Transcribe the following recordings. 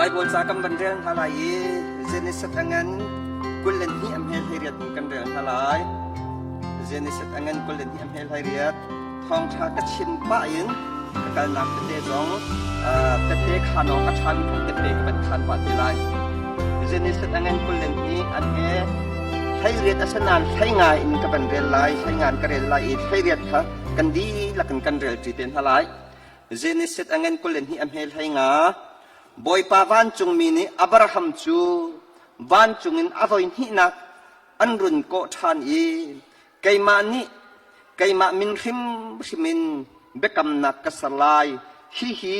Baibal ca kan van rel hna lai i Genesis a ngan 22 a hmel hleiriat in kan rel hna lai. Genesis a ngan 22 a hmel hleiriat thawngṭha ka chim pah in ka kalnak tete zong tete khanawk a ṭhami khan tete ka van khan pah te lai. Genesis a ngan 22 an he hleiriat a si nain hlei nga in ka van rel lai, hlei nga in ka rel lai i hleiriat kha kan dihlak in kan rel ṭi te hna lai. Genesis a ngan 22 a hmel hlei nga Bawipa vancungmi nih Abraham cu vancung in a voi hnihnak an run kawh ṭhan i keimah nih keimah min hrimhrim in biakamnak ka ser lai. Hihi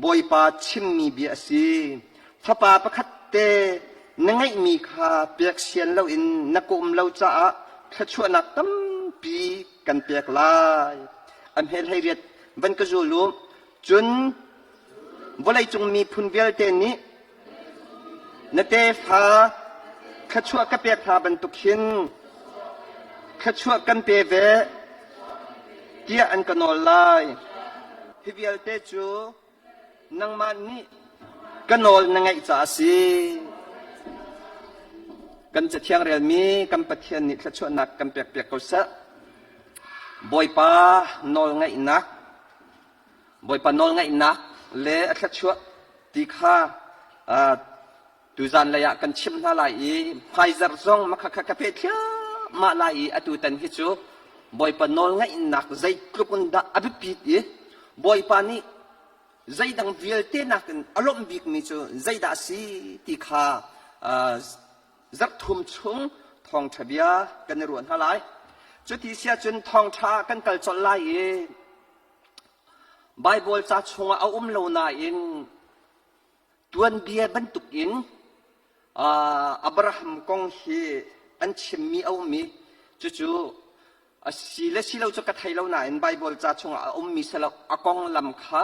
Bawipa chimmi bia a si. Fapa pakhat te na ngeihmi kha pek sian loin na ka um lo caah thluachuahnak tampi kan pek lai. A hmel hei riat van ka zul u. Cun vawleicung miphun vialte nih na tefa thluachuah ka pek hna bantuk hin thluachuah kan pe ve tiah an ka nawl lai. Hi vialte cu nangmah nih ka nawl na ngaih caah a si. Kan Cathiang relmi kan Pathian nih thluachuahnak kan pekpiak ko seh. Bawipa nawlngaihnak Bawipa nawlngaihnak le a thluachuah ti kha tuzan lei ah kan chimh hna lai i hmaizarh zong makhakha ka peh thliahmah lai i atutan hi cu Bawipa nawlngaihnak zeitluk in dah a biapit i Bawipa nih zeidang vialte nakin a lawmh bikmi cu zeidah a si ti kha zarh thum chung thawngṭha bia kan i ruah hna lai. Cuti si ahcun thawngṭha kan kal colh lai i Baibal ca chungah a um lo nain Tuanbia bantukin Abraham kong hi an chimmi a um i cucu a si le si lo cu ka thei lo nain Baibal ca chungah a ummi si lo a konglam kha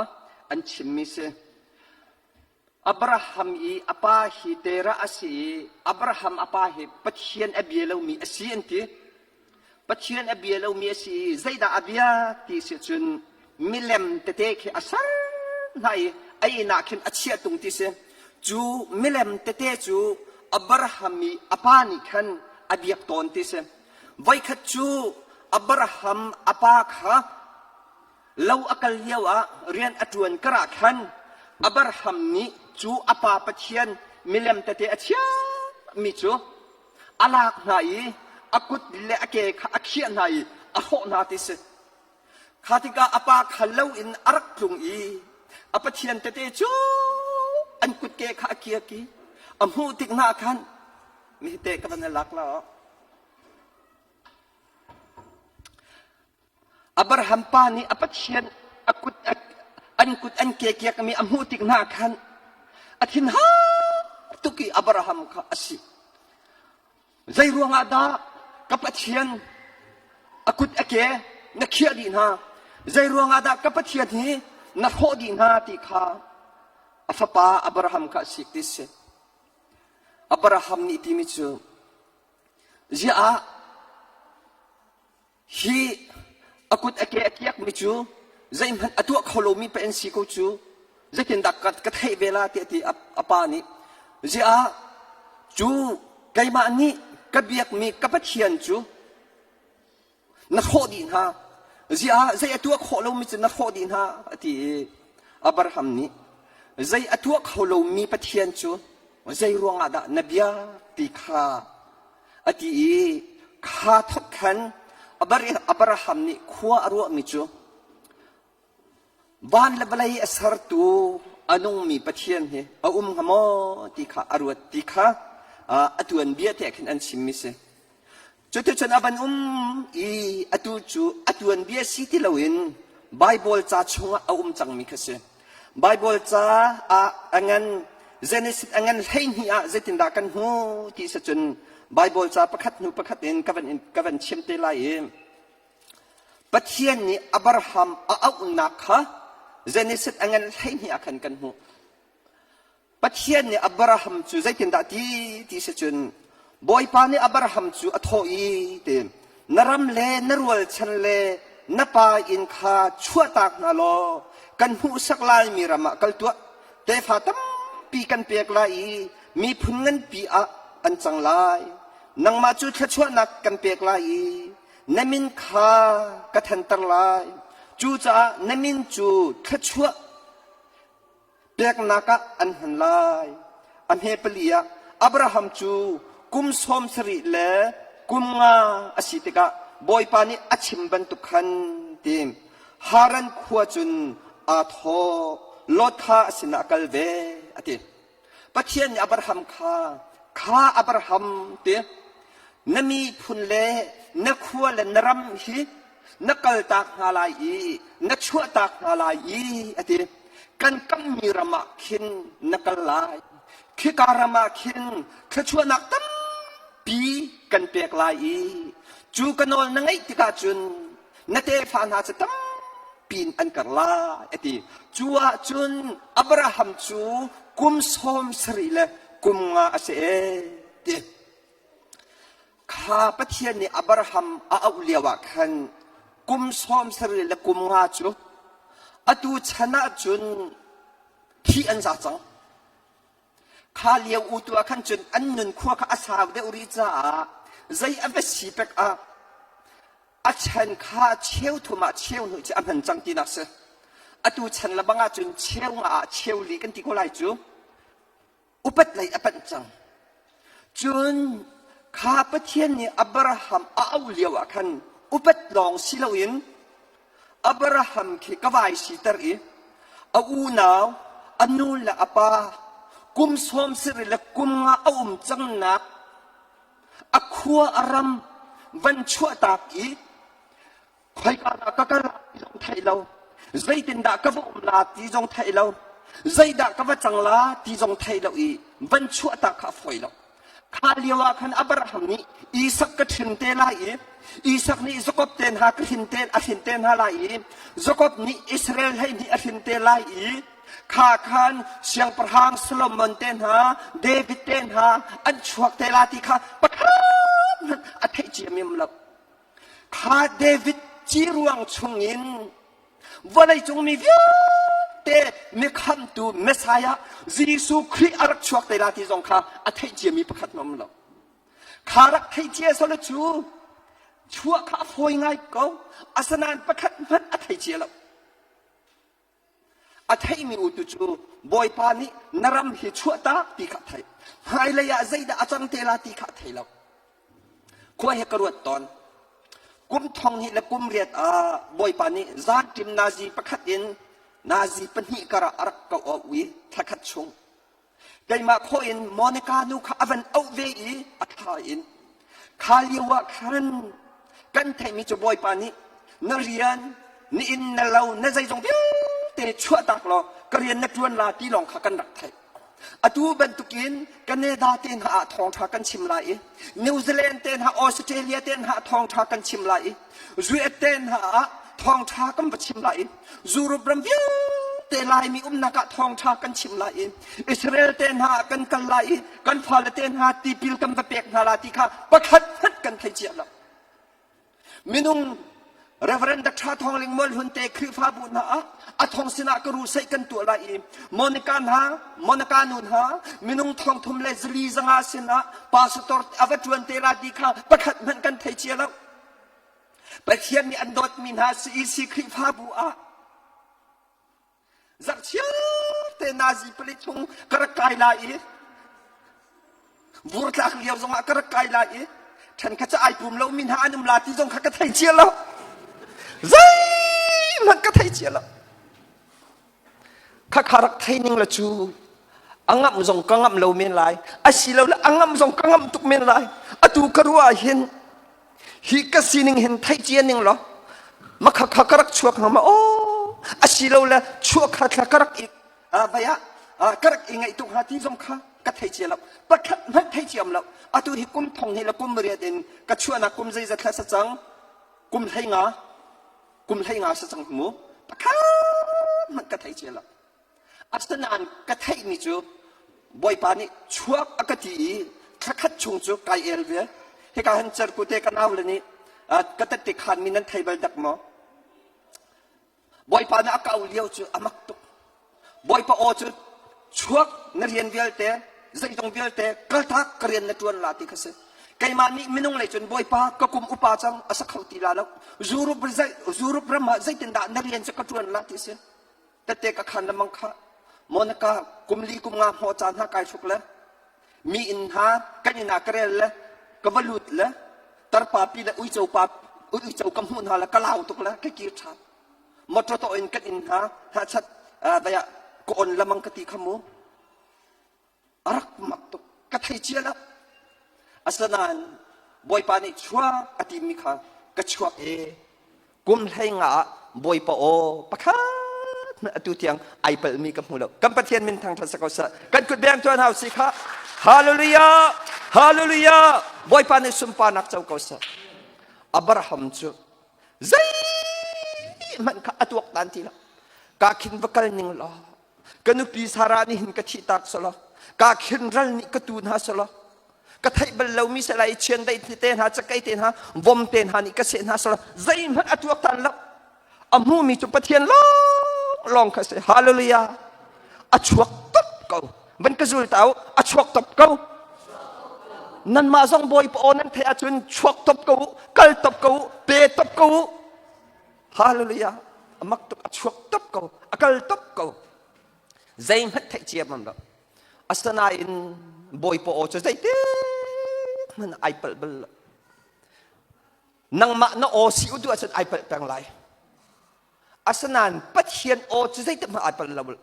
an chimmi si. Abraham i a pa hi Terah a si i Abraham a pa hi Pathian a bia lomi a si an ti. Pathian a bia lomi a si i zeidah a bia ti si cun milem tete khi a ser hna i a inn ah khin a chiah tung ti si. Cu milem tete cu Abraham i a pa nih khan a biak tawn ti si. Voikhat cu Abraham a pa kha lo a kal lio ah rian a ṭuan karah khan Abraham nih cu a pa Pathian milem tete a chiahmi cu a lak hna i a kut le a ke kha a khiah hna i a hrawh hna ti si. Kha tikah a pa kha lo in a rak tlung i a pathian tete cu an kutke kha a kiak i a hmuh tik hna khan mi te ka van i lak la. Abraham pa nih a Pathian a kut an kut an ke kiakmi a hmuh tik hna khan a thin har tuk i Abraham kha a si. Zei ruangah dah ka Pathian a kut a ke na khiah dih hna? Zei ruangah dah ka Pathian hi na hrawh dih hna ti kha a fapa Abraham kha a sik ti si. Abraham nih timi cu ziah ah Hi a kut a ke a kiakmi cu zeihmanh a tuah kho lomi pa an si ko cu zeitindah ka theih ve la tiah ti a pa nih ziah cu keimah nih ka biakmi ka Pathian cu na hrawh dih hna ziah zei a tuah khawh lomi cu na hrawh dih hna a ti i Abraham nih zei a tuah kho lomi Pathian cu zei ruangah dah na biak ti kha A ti i kha thawk khan Abraham nih khua a ruahmi cu van le vawlei a sertu a nungmi Pathian hi a um hnga maw ti kha a ruat ti kha a tuanbia te khin an chimmi si. Cuticun a van um i atu cu a tuanbia si ti loin Baibal ca chungah a um cangmi kha si. Baibal ca ah a ngan Genesis a ngan 12 ah zeitindah kan hmu ti si cun Baibal ca pakhat hnu pakhat in ka van ka van chim te lai i Pathian nih Abraham a auhnak kha Genesis a ngan 12 ah khan kan hmuh. Pathian nih Abraham cu zeitindah ti ti si cun Bawipa nih Abraham cu a thawh i ti na ram le na rualchan le na pa inn kha chuahtak hna law kan hmuhsak laimi ram ah kal tuah tefa tampi. tampi kan pek lai i miphun nganpi ah an cang lai. Nangmah cu thluachuahnak kan pek lai i na min kha ka thanter lai. Cucaah na min cu thluachuah peknak ah an hman lai. A hme pali ah Abraham cu kum sawm sarih le kum nga a si tikah Bawipa nih a chim bantuk khan ti Haran khua cun aa thawh. Lot kha a sinah a kal ve a ti. Pathian nih Abraham kha, kha Abraham ti na miphun le na khua le na ram hi na kaltak hna lai i na chuahtak hna lai i a ti. Kan kammi ram ah khin na kal lai. Khika ram ah khin thluachuahnak tampi kan pek lai i cu ka nawl na ngeih tikah cun na tefa hna cu tampi in an kar lai a ti. Cu ahcun Abraham cu kum sawm sarih le kum nga a si ee ti. Kha Pathian nih Abraham a auh lio ah khan kum sawm sarih le kum nga cu atu chan ah cun thi an za cang. Kha lio utu ah khan cun an nun khua kha a sau deuh rih caah zei a va si pek ah a chan kha cheu thum ah cheu hnuh cu a hman cang tinak si. Atu chan le bang ah cun cheu nga ah cheu li kan ti ko lai cu. Upat lei a panh cang. Cun kha Pathian nih Abraham a auh lio ah khan upat lawng si loin Abraham khi ka vai siter i a unau, a nu le a pa kum sawm sarih le kum nga a um cangnak a khua a ram van chuahtak i Khoika dah ka kal ti zong theih lo, zeitindah ka va um la ti zong theih lo, zeidah ka va cang la ti zong theih lo i van chuahtak kha a fawi lo. Kha lio ah khan Abraham nih Isak ka ṭhin te lai i Isak nih Jakob te hna ka hrin te a hrin te hna lai i Jakob nih Israel 12 a hrin te lai i kha khan siangpahrang Solomon te hna David te hna an chuak te la ti kha pakhat hmanh a theih ciamim lo. Kha David ciruang chungin vawleicung mi vialte mikhamtu Messiah Jesuh Khrih a rak chuak te la ti zong kha a theih ciami pakhat um lo. Kha rak theih cia sawle cu chuah kha a fawi ngai ko. Asinain pakhat hmanh a thei cia lo. A theihmi u tu cu Bawipa nih na ram hi chuahtak ti kha a theih. Hmailei ah zeidah a cang te la ti kha a thei lo. Khua hi ka ruat tawn. Kum thong hnih le kum riat ah Bawipa nih zanṭim nazi pakhat in nazi pahnih karah a rak ka auh i thlakhat chung. Keimah khawh in Monica nu kha a van auh ve i a thla in kha lio ah khan kan theihmi cu Bawipa nih na rian na inn na lo na zeizong vialte chuahtak law ka rian na ṭuan la ti lawng kha kan rak theih. Atu bantukin Canada te hna ah thawngṭha kan chim lai i New Zealand te hna Australia te hna ah thawngṭha kan chim lai i US te hna ah thawngṭha kan va chim lai i Europe ram vialte Laimi umnak ah thawngṭha kan chim lai i Israel te hna ah kan kal lai i kan fale te hna tipil kan va pek hna la ti kha pakhat hmanh kan thei cia lo. Minung Reverend Dr. Thawng Ling Mual Hun te Khrihfabu hna ah a thong sinah ka ru seih kan tuah lai i Monica hna Monica nu hna minung thong thum le zali zanga sinah pastor a va ṭuan te la ti kha pakhat hmanh kan thei cia lo. Pathian nih an dawtmi hna CEC Khrihfabu ah zarhchiar te nazi palik chung ka rak kai lai i vur tlak lio zongah ka rak kai lai i ṭhen kha ca ai pum lomi hna an um la ti zong kha ka thei cia lo. Zeihmanh ka thei cia lo. Khakha rak thei ning la cu a ngamh zong ka ngamh lo men lai asilole a ngamh zong ka ngamh tuk men lai atu ka ruah ah hin hi ka sining hin theih cia ning law makha kha ka rak chuak hnga ma aw asilole chuak kha thla ka rak i vai ah ka rak i ngaih tuk hnga ti zong kha ka thei cia lo pakhat hmanh thei ciam lo atu hi kum thong hnih le kum riat in ka chuahnak kum zeizat thla sa cang kum hlei nga kum hlei nga sa cang mu pakhat hmanh ka thei cia lo Asinain ka theihmi cu Bawipa nih chuak a ka ti i thlakhat chung cu kai el ve. Hika hin cerkute ka nau le nih ka tette khanmi nan thei bal dak maw? Bawipa nih a ka auh lio cu a mak tuk. Bawipa aw cu chuak Na rian vialte, zeizong vialte kaltak ka rian na ṭuan la ti kha si. Keimah nih minung lei cun Bawipa ka kum upa cang a sa kho ti la lo. Europe, Europe ram ah zeitindah na rian cu ka ṭuan la ti si. Tette ka khan lamang kha Monica kum li kum nga hmaw caan hna kai hruk le mi inn hna kan inn ah ka rel le ka va lut le tarpa pi le uico pa uico ka hmuh hna le ka lau tuk le ka kir ṭhan. Motor to in kan inn hna hachat vaya ka on lamang ka ti kha mu a rak mak tuk ka thei cia lo asinain bawipa nih chuak a timi kha ka chuak i kum hlei nga ah bawipa aw pakhat hmanh atu tiang ai palmi ka hmu lo kan pathian min thangṭhat sa ko seh kan kut beng tuan hau si kha hallelujah hallelujah bawipa nih sunparnak co ko seh Abraham cu zeihmanh kha a tuaktan ti lo ka khin va kal ning law ka nupi Sarah nih hin ka thih tak selaw ka khin ral nih ka tu hna selaw ka theih bal lomi salai chiandeih te hna cakei te hna vom te hna nih ka seh hna selaw zeihmanh a tuaktan lo a hmumi cu Pathian lawng lawng kha si hallelujah a chuak top ko van ka zul tau a chuak top ko nanmah zong bawipa aw nan theih ahcun chuak top ko kal top ko pe top ko Hallelujah. A mak tuk a chuak top ko, a kal top ko. Zeihmanh theih cia mam lo. Asinain Bawipa aw cu zeitik hmanh ai palh bal lo. Nangmah na aw si u duh ahcun ai palh peng lai. Asinain Pathian aw cu zeitik hmanh ai palh lo.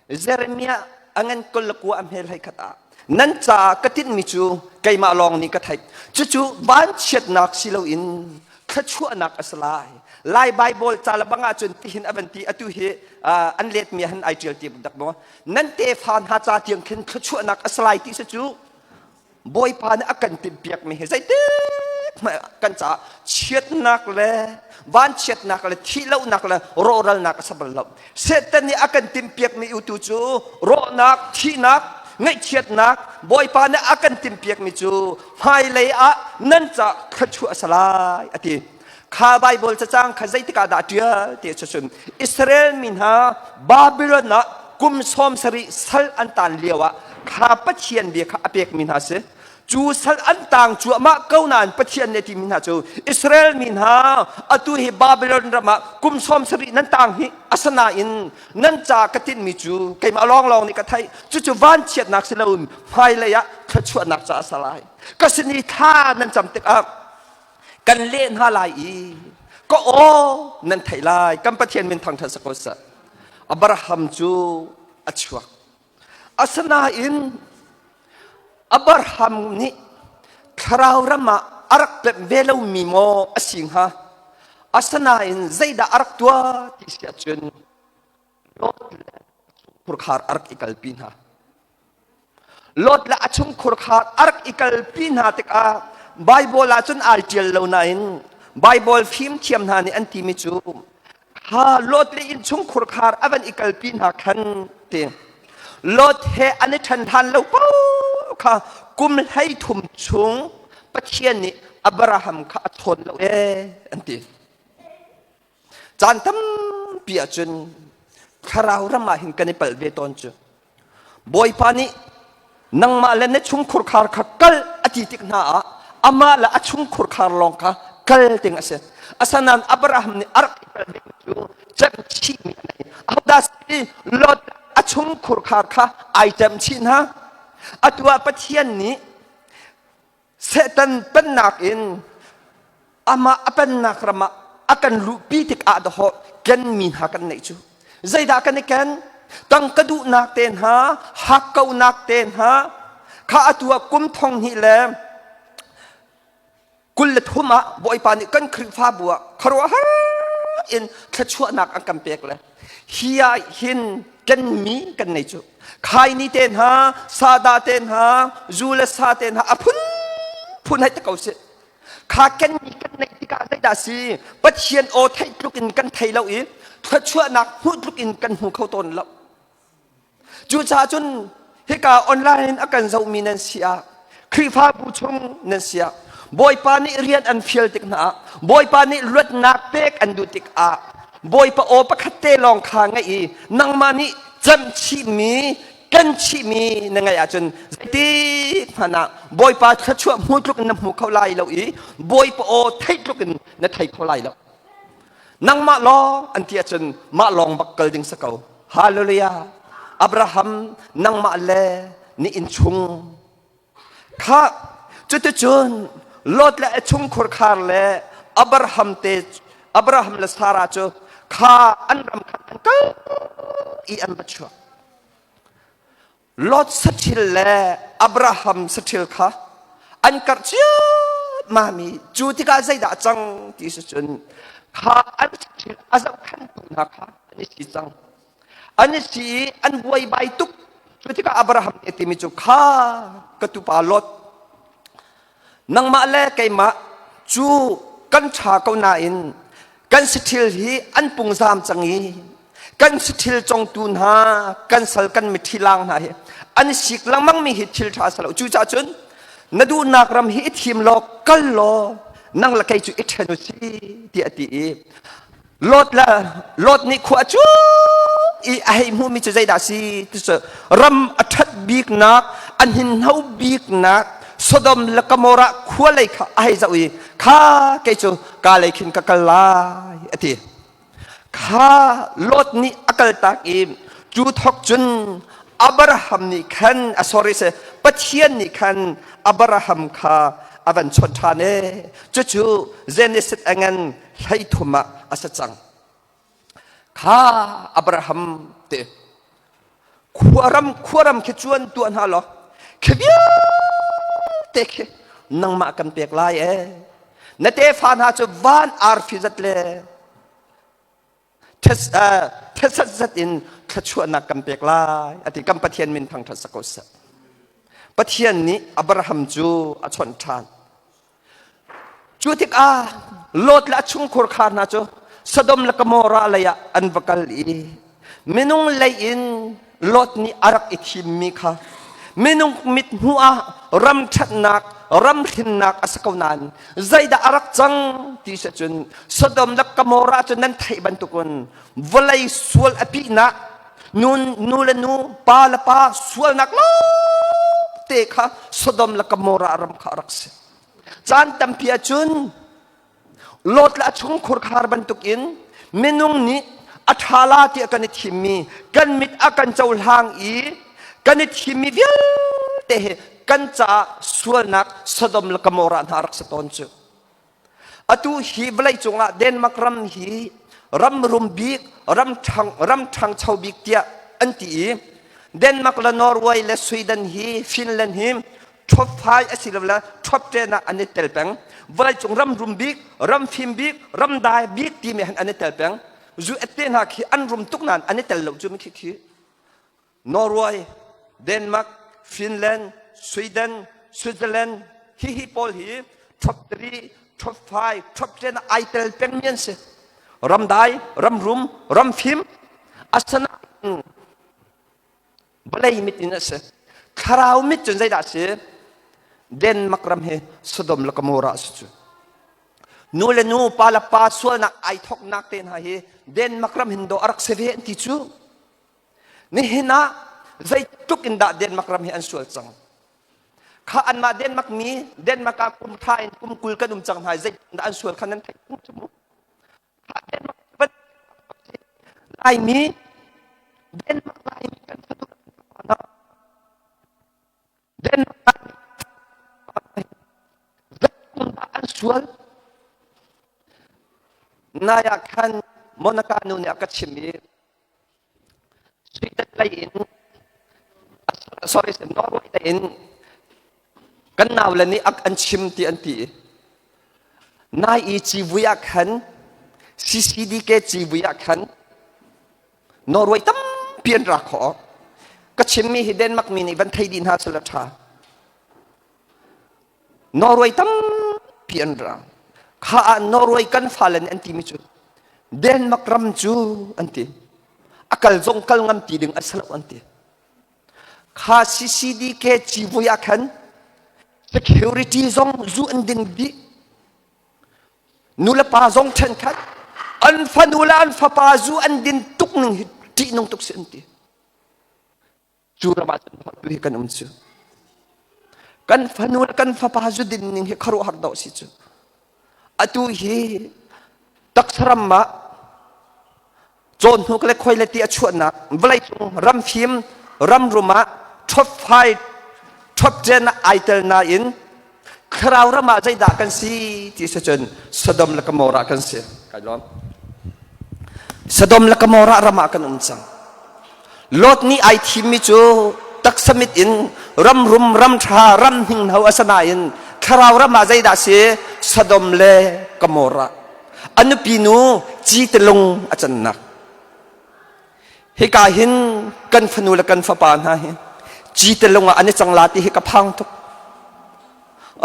Jeremiah a ngan kol le kua a hmel hei khat ah nan caah ka tinhmi cu keimah lawng nih ka theih cucu vanchiatnak si loin thluachuahnak a si lai lai Bible ca le bang ahcun tihin a van ti atu hi an letmi han ai ṭial ti dak maw nan tefa hna ca tiang khin thluachuahnak a si lai ti si cu Bawipa nih a kan timhpiakmi hi zeitik hmanh kan caah chiatnak le vanchiatnak le thihlohnak le rawhralnak a si bal lo. Satan nih a kan timhpiakmi utu cu rawhnak, thihnak, ngaihchiatnak, Bawipa nih a kan timhpiakmi cu hmailei ah nan ca thluachuah a si lai a ti. Kha Bible cacang kha zeitik ah dah ṭial ti cun Israel mi hna Babylon ah kum 70 sal an taan lio ah kha Pathian bia kha a pekmi hna si. Cu sal an tang cuahmah ko nain Pathian nih a timi hna cu Israel mi hna atu hi Babylon ram ah kum 70 nan tang hi asanain nan ca ka tinhmi cu keimah lawnglawng nih ka theih cucu vanchiatnak si loin hmailei ah thluachuahnak ca a si lai ka sin i thla nan cam tikah kan leh hna lai i ka aw nan theih lai kan Pathian min thangṭhat sa ko seh Abraham cu a chuak asinain Abraham nih thlarau ram ah a rak pemh ve lomi maw a si hnga asinain zeidah a rak tuah ti si ahcun Lot le chungkhurkhar a rak i kalpi hna. Lot le a chungkhurkhar a rak i kalpi hna tikah Baibal ah cun ai ṭial lo nain Baibal fimthiam hna nih an timi cu kha Lot le innchungkhurkhar a van i kalpi hna khan ti. Lot he an i ṭhen hlan lo paoh kha kum 13 chung Pathian nih Abraham kha a chawn lo ee an ti. Caan tampi ahcun thlarau ram ah hin kan i palh ve tawn cu. Bawipa nih nangmah le na chungkhurkhar kha kal a ti tik hna ah amah le a chungkhurkhar lawng kha kal ding a si. Asanain Abraham nih a rak i palh ve cu cemchihmi a nei. Ahodah si Lot a chungkhurkhar kha ai cemchih hna. Atu ah Pathian nih Satan pennak in amah a pennak ram ah a kan luhpi tikah dahawh kenmi hna kan neih cu zeidah kan i ken tangka duhnak te hna hakkauhnak te hna kha atu ah kum 2023 ah Bawipa nih kan Khrihfabu ah khuaruahhar in thluachuahnak an kan pek le hi ah hin kenmi kan nei cu khaini te hna sada te hna zu le sa te hna a phunphun hei te ko si kha kenmi kan neih tikah zeidah si Pathian aw theih tluk in kan thei lo i thluachuahnak hmuh tluk in kan hmu kho tawn lo Cucaah cun hika online in a kan zohmi nan si ah Khrihfabu chung nan si ah Bawipa nih rian an fial tik hna ah Bawipa nih luatnak pek an duh tikah Bawipa aw pakhat te lawng kha ngaih i nangmah nih camhchihmi kan chihmi na ngaih ahcun zeitik hmanh ah Bawipa thluachuah hmu tluk in na hmu kho lai lo i Bawipa aw theih tluk in na thei kho lai lo. Nangmah lawng an ti ahcun mah lawng bak kal ding si ko. Hallelujah. Abraham nangmah le ni innchung kha cuticun Lot le a chungkhur khar le Abraham te Abraham le Sarah cu kha an ram khan an kal i an va chuak. Lot saṭhil le Abraham saṭhil kha an karh ciammam i cu tikah zeidah a cang ti si cun kha an saṭhil a zohkhenhtu hna kha an i si cang. An i si i an buaibai tuk. Cu tikah Abraham nih a timi cu kha ka tupa Lot nangmah le keimah cu kan ṭha ko nain kan saṭhil hi an pungzam cang i kan saṭhil congtu hna kan sal kan miṭhi lang hna hi an sik lengmang mi hi thil ṭha a si lo. Cucaah cun na duhnak ram hi i thim law kal law nang le kei cu i ṭhen u si tiah a ti i Lot le Lot nih khua cu i a hei hmuhmi cu zeidah a si ti cu ram a ṭhat biknak a hninhno biknak Sodom le Gomorrah khua lei kha a hei zoh i kha kei cu ka lei khin ka kal lai a ti. Kha Lot nih a kaltak i cu thawk cun Abraham nih khan a sorry se Pathian nih khan Abraham kha a van chawnh ṭhan e cucu Genesis a ngan 13 ah a si cang. Kha Abraham te khuaram khuaram khi cuan tuah hna law khi vialte khi nangmah kan pek lai e na tefa hna cu van arfi zat le thesat zat in thluachuahnak kan pek lai ati kan Pathian min thangṭhat sako seh. Pathian nih Abraham cu a chawnh ṭhan. Cu tikah Lot le a chungkhur khar hna cu Sodom le Gomorrah lei ah an va kal i minung lei in Lot nih a rak i thimmi kha minung mit hmuh ah ram ṭhatnak ram hrinnak a si ko nain zeidah a rak cang ti si cun Sodom le Gomorrah cu nan theih bantukin vawlei sual a pihnak nu nu le nu pa le pa sualnak lawngte kha Sodom le Gomorrah ram kha a rak si. Caan tampi ahcun Lot le a chungkhur khar bantukin minung nih a ṭha la tiah kan i thimmi kan mit a kan cohlang i kan i thimmi vialte hi kan caah sualnak Sodom le Gomorrah hna rak si tawn cu. Atu hi vawleicung ah Denmark ram hi ram rum bik, ram ṭhang, ram ṭhangcho bik tiah an ti i Denmark le Norway le Sweden hi Finland hi top 5 asilole top 10 ah an i tel peng. Vawleicung ram rum bik, ram fim bik, ram dai bik timi han an i tel peng. US te hna khi an rum tuk nain an i tel lo cu mi khi khi. Norway, Denmark, Finland, Sweden, Switzerland hihi pawl hi top 3, top 5, top 10 ai tel peng mi an si. Ram dai, ram rum, ram fim asana vawlei mit in a si. Thlarau mit cun zeidah a si? Denmark ram hi Sodom le Gomorrah a si cu. Nu le nu, pa le pa sualnak ai thoknak te hna hi Denmark ram hin dawh a rak si ve an ti cu. Nihin ah zeitluk in dah Denmark ram hi an sual cang. Kha anmah Denmark mi Denmark ah kum tha in kum 20 kan um cang hna zeitluk in dah an sual kha nan theih cu mu. Kha Denmark Laimi Denmark Laimi kan fanu Denmark Laimi zeitluk dah an sual. Nai ah khan Monica nu nih a ka chim i Sweden lei in sorry Norway lei in kan naule nih an chim ti an ti. Nai i civui ah khan CCDK civui ah khan Norway tampi an ra khawh. Ka chimmi hi Denmark mi nih van thei dih hna sel a ṭha. Norway tampi an ra. Kha ah Norway kan fale nih an timi cu Denmark ram cu an ti. A kal zong kal ngam ti ding a si lo an ti. Kha CCDK civui ah khan security zong zu an ding dih. Nu le pa zong ṭhenkhat an fanu le an fapa zu an din tuk ning hi ṭihnung tuk si an ti. Cu ram ah cun tu hi kan um cu. Kan fanu le kan fapa zu din ning hi khuaruahhar dawh si cu. Atu hi taksaram ah cawnhnuk le khoi le ti a chuahnak vawleicung ramfim ramrum ah top 5 top 10 ah ai tel nain thlarau ram ah zeidah kan si ti si cun Sodom le Gomorrah kan si. Kai lawm. Sodom le Gomorrah ram ah kan um cang. Lot nih ai thimmi cu taksamit in ramrum ramṭha ram hninghno a si nain thlarau ram ah zeidah si Sodom le Gomorrah a nupi nu citelung a cannak. Hika hin kan fanu le kan fapa hna hi citelung ah an i cang la ti hi ka phang tuk.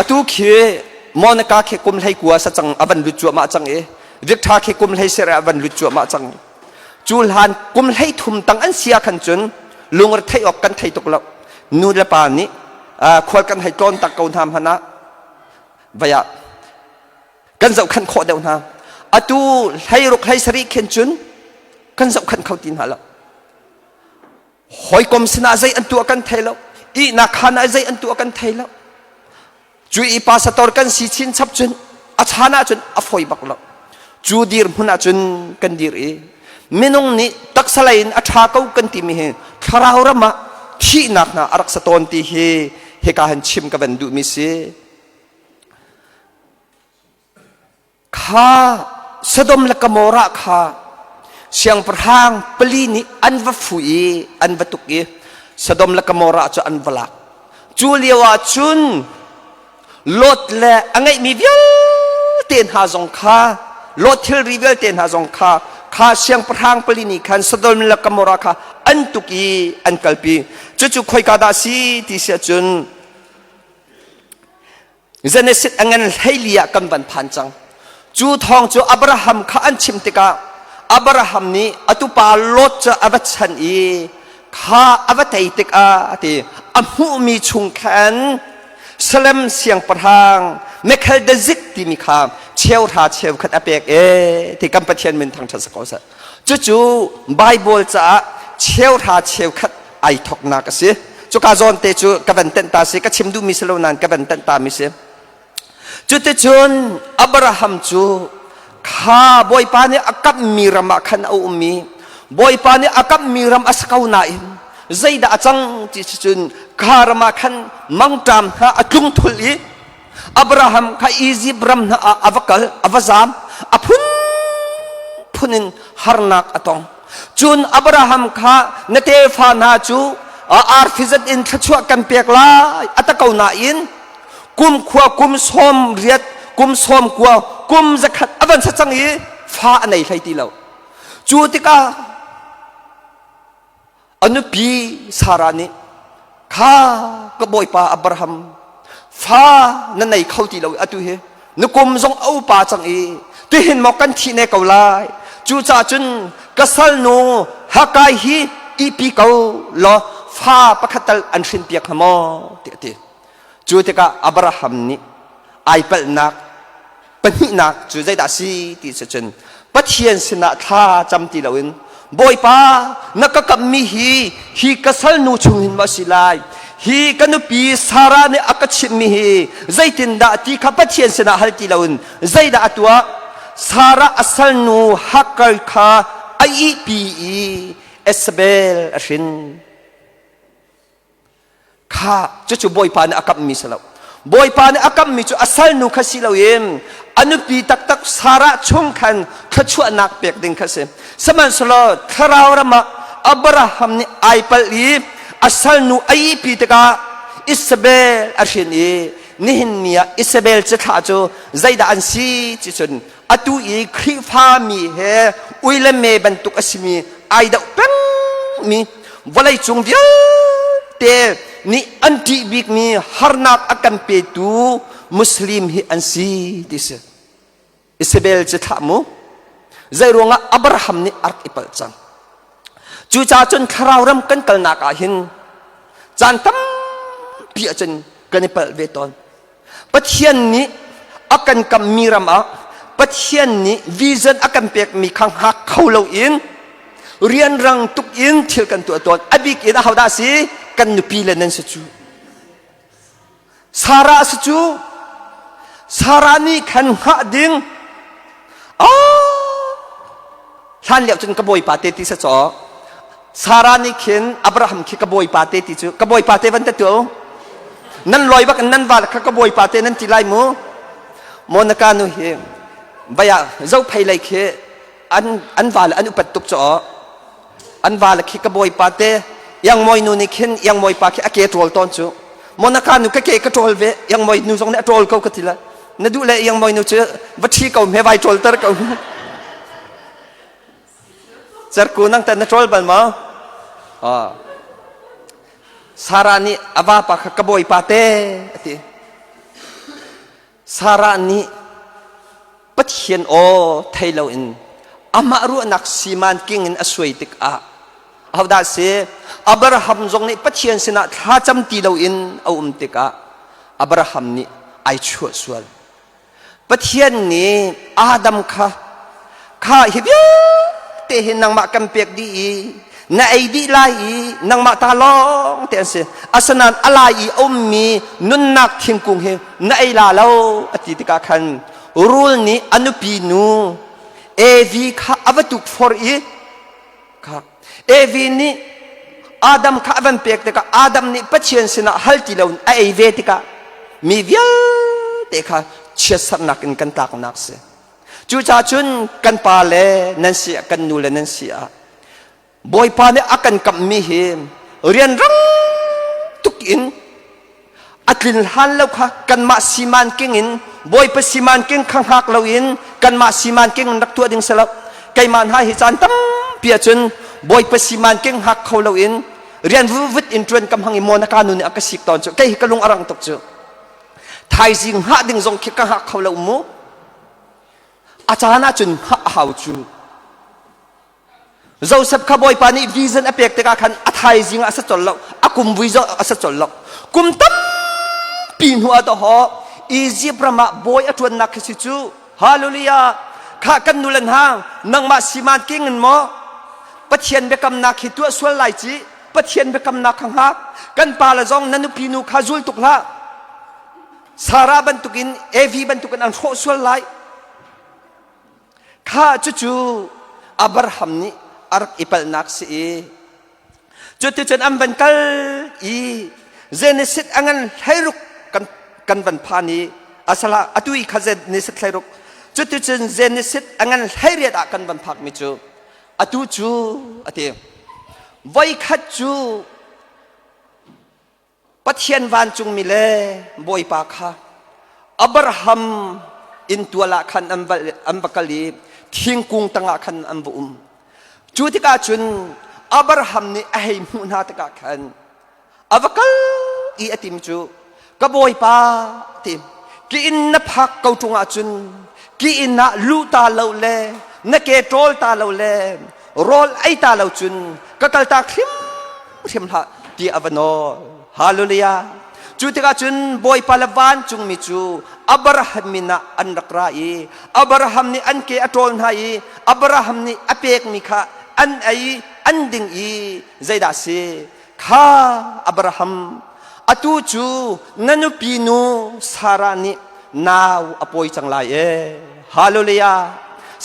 Atu khi Monica khi kum 19 sa cang a van lut cuahmah cang i Victor khi kum 17 a van lut cuahmah cang. Cu hlan kum 13 tang an si ah khan cun lungre theih awk kan thei tuk lo. Nu le pa nih khual kan hei tlawn tak ko hna hmanh ah vai ah kan zohkhenh khawh deuh hna. Atu 16 17 khin cun kan zohkhenh kho ti hna lo. Hawikom sinah zei an tuah kan thei lo. Ihnak khaan ah zei an tuah kan thei lo. Cu i pastor kan si chin chap cun a chan ahcun a fawi bak lo. Cu dir hmun ahcun kan dir i minung nih taksa lei in a ṭha ko kan timi hi thlarau ram ah thihnak hna a rak sa tawn ti hi hika han chim ka van duhmi si. Kha Sodom le Gomorrah kha siangpahrang pali nih an va fu i an va tuk i Sodom le Gomorrah cu an va lak. Cu lio ah cun Lot le a ngeihmi vialte hna zong kha Lot thilri vialte hna zong kha kha siangpahrang pali nih khan Sodom le Gomorrah kha an tuk i an kalpi. Cucu khoika dah si ti si ahcun Genesis a ngan 14 ah kan van phan cang. Cu thawng cu Abraham kha an chim tikah Abraham nih a tupa Lot cu a va chan i kha a va tei tikah a ti a hmuhmi chung khan Salem siangpahrang Melchizedek timi kha cheuhra cheukhat a pek e ti kan Pathian min thangṭhat si ko seh. Cucu Bible caah cheuhra cheukhat ai thoknak a si. Cuka zawn te cu ka van tenh ta si, ka chim duhmi si lo nain ka van tenh ta mi si. Cuticun Abraham cu kha Bawipa nih a kamhmi ram ah khan a um i Bawipa nih a kamhmi ram a si ko nain zeidah a cang ti si cun kha ram ah khan mangṭam hna a tlung thul i Abraham kha Izipt ram hna ah a va kal, a va zaam, a phunphun in harnak a tong. Cun Abraham kha na tefa hna cu arfi zat in thluachuah kan pek lai a ta ko nain kum khua kum 80 kum 90 kum 100 a van sa cang i fa a nei hlei ti lo. Cu tikah A nupi Sarah nih kha ka bawipa Abraham fa na nei kho ti lo atu hi na kum zong a upa cang i tihin maw kan thih ne ko lai cucaah cun ka salnu Hakai hi ihpi ko law fa pakhat tal an hrin piak hnga maw tiah a ti cu tikah Abraham nih ai palhnak Pahnihnak cu zeidah a si ti si cun Pathian sinah thla cam ti loin Bawipa na ka kamhmi hi hi ka salnu chung hin maw a si lai hi ka nupi Sarah nih a ka chimhmi hi zeitindah ti kha Pathian sinah hal ti loin zeidah a tuah Sarah a salnu Hagar kha a ihpi i Isabel a hrin. Kha cucu Bawipa nih a kamhmi si lo. Bawipa nih a kamhmi cu a salnu kha si loin a nupi taktak Sarah chung khan thluachuahnak pek ding kha si. Sihmanhsehlaw thlarau ram ah Abraham nih ai palh i a salnu a ihpi tikah Isabel a hrin i nihin ni ah Isabel cithlah cu zeidah an si ti cun atu i Khrihfami he ui le me bantuk a simi ai doh pengmi vawleicung vialte nih an ṭih bikmi harnak a kan petu Muslim hi an si ti si. Isabel cu thlah mu. Zei ruangah Abraham nih a rak i palh cang. Cucaah cun thlarau ram kan kalnak ah hin caan tampi ahcun kan i palh ve tawn. Pathian nih a kan kammi ram ah Pathian nih vision a kan pekmi kha hngak kho loin rianrang tuk in thil kan tuah tawn. A bik in ahodah si? Kan nupi le nan si cu. Sarah si cu. Sarah nih khan hngah ding. Oh! Hlan lio cun ka bawipa te ti sa caw. Sarah nih khin Abraham khi ka bawipa te ti cu ka bawipa te van te tu. Nan loi bak nan val kha ka bawipa te nan ti lai mu. Monica nu hi vaya zophei lei khi an va le an upat tuk caw. An va le khi ka bawipa te iangmawi nu nih khin iangmawi pa khi a ke ṭawl tawn cu. Monica nu ka ke ka ṭawl ve iangmawi nu zong nih a ṭawl ko ka ti la. Na duh le iangmawi nu cu va ṭhi ko hme vai ṭawl ter ko. Cerku nang tan na ṭawl bal maw? Oh. Sarah nih a vapa kha ka bawipa te a ti. Sarah nih Pathian aw thei loin amah ruahnak siman king in a suai tikah ahodah si Abraham zong nih Pathian sinah thlacam ti loin a um tikah Abraham nih ai chuah sual. Pathian nih Adam kha kha hi vialte hi nangmah kan pek dih i na ei dih lai i nangmah ta lawng te an si. Asinain a lai i a ummi nunnak thingkung hi na ei la lo a ti tikah khan rul nih a nupi nu Evi kha a va tukforh i kha Evi nih Adam kha a van pek tikah Adam nih Pathian sinah hal ti loin a ei ve tikah mi vialte kha chiatserhnak in kan tlaknak si. Cucaah cun kan pa le nan si ah kan nu le nan si ah Bawipa nih a kan kamhmi hi rianrang tuk in a tlin hlan lo kha kanmah siman king in Bawipa siman king kha hngak loin kanmah siman king in rak tuah ding si lo. Keimah hna hi caan tampi ahcun Bawipa siman king hngak kho loin rian vuvut in ṭuan kam hang i maw na ka nu nih a ka sik tawn cu kei hi ka lung a rang tuk cu. Thaizing hngah ding zong khi ka hngak kho lo mu. A caan ahcun hngah a hau cu. Joseph kha Bawipa nih vision a pek tikah khan a thaizing ah a sa col lo, a kum vui zong a sa col lo. Kum tampi hnu ah dawhaw Egypt ram ah bawi a ṭuannak khi si cu. Hallelujah! Kha kan nu le hna, nangmah siman king in maw Pathian biakamnak hi tuah sual lai ci, Pathian biakamnak kha hngak. Kan pa le zong na nupi nu kha zul tuk hlah. Sarah bantukin Evi bantukin an hrawh sual lai. Kha cucu Abraham nih a rak i palhnak si i cuticun an van kal i Genesis a ngan 16 kan kan van phan i asala atu i kha Genesis 16 cuticun Genesis a ngan 18 ah kan van phak mi cu atu cu ati voikhat cu Pathian vancungmi le Bawipa kha Abraham inntual ah khan an va kal i thingkung tangah khan an va um. Cu tikah cun Abraham nih a hei hmuh hna tikah khan a va kal i a tim cu ka Bawipa ti ki inn na phak ko ṭung ahcun ki inn ah luh ta lo le na ke ṭawl ta lo le rawl ei ta lo cun ka kaltak hrimhrim hlah ti a va nawl. Hallelujah. Cu tikah cun Bawipa le vancungmi cu Abraham min ah an rak ra i Abraham nih an ke a ṭawl hna i Abraham nih a pekmi kha an ei an ding i zeidah si kha Abraham atu cu na nupi nu Sarah nih nau a pawi cang lai e. Hallelujah.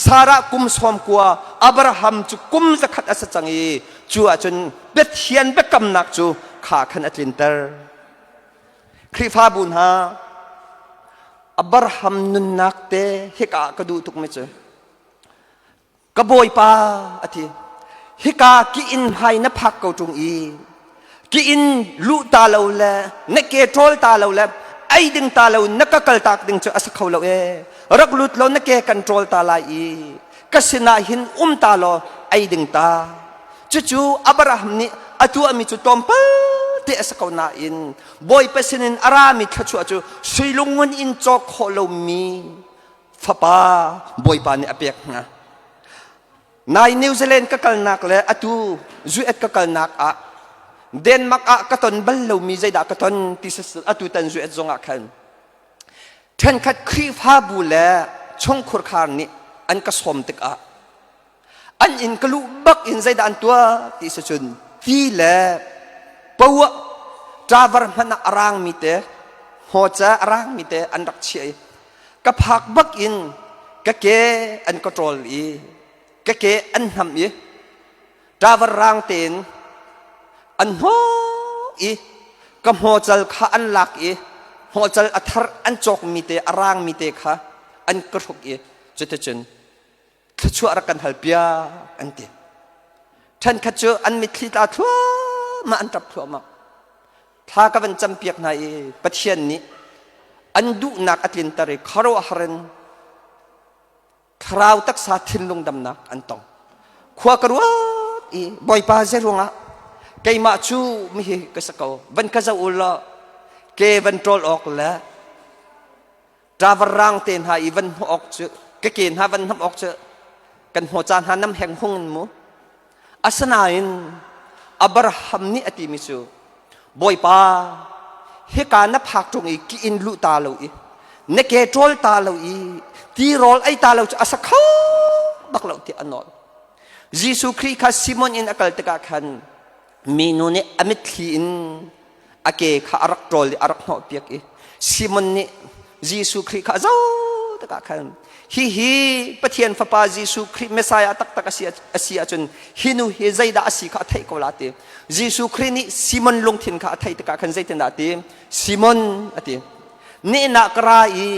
Sarah kum 90 Abraham cu kum 100 a si cang i cu ahcun Pathian biakamnak cu kha khan a tlinter. Khrihfabu hna Abraham nunnak te hika ka duh tukmi cu ka bawipa a ti hika ki inn hmai na phak ko ṭung i ki inn luh ta lo le na ke ṭawl ta lo le ei ding ta lo na ka kal tak ding cu a si kho lo e rak lut lo na ke kan ṭawl ta lai i ka sinah hin um ta law ei ding ta Cucu Abraham nih a tuahmi cu tlawmpal te a si ko nain Bawipa sinin a rami thluachuah cu sui lungun in cawk khawh lomi fapa Bawipa nih a pek hna. Nai New Zealand ka kalnak le atu US ka kalnak ah Denmark ah ka ton bal lomi zeidah ka ton ti atu tan US zong ah khan ṭhenkhat Khrihfabu le chungkhur khar nih an ka sawm tikah An inn ka luh bak in zeidah an tuah ti si cun ti le Poah ṭavar hmanh ah a rangmi te hmawca a rangmi te an rak chiah i ka phak bak in ka ke an ka ṭawl i ka ke an hnam i ṭavar rang tein an hnawh i ka hmawcal kha an lak i hmawcal a thar an cawkmi te a rangmi te kha an ka hruk i cuticun thluachuah rak kan hal piak an ti. Ṭhenkhat cu an mitthli tla thluahmah an ṭap thluahmah. Thla ka van campiak hna i Pathian nih an duhnak a tlinter i khuaruahhar in thlarau taksa thinlung damnak an tong. Khua ka ruat i Bawipa zei ruangah keimah cu mihi ka si ko van ka zoh u law ke van ṭawl awk le Ṭavar rang te hna i van hnawh awk cu ka ke hna van hnamh awk cu kan hmaw ca hna nam heng hung in mu. Asinain Abraham nih a timi cu Bawipa hika na phak ṭung i ki in luh ta lo i na ke ṭawl ta lo i tirawl ei ta lo cu a sa kho bak lo tiah a nawl. Jesuh Khrih kha Simon in a kal tikah khan minu nih a mitthli in a ke kha a rak ṭawl i a rak hnawhpiak i Simon nih Jesuh Khrih kha a zoh tikah khan hihi Pathian Fapa Jesuh Khrih Messiah taktak a si ahcun hi nu hi zeidah a si kha a theih ko la ti. Jesuh Khrih nih Simon lungthin kha a theih tikah khan zeitindah a ti? Simon a ti. Nihna ka ra i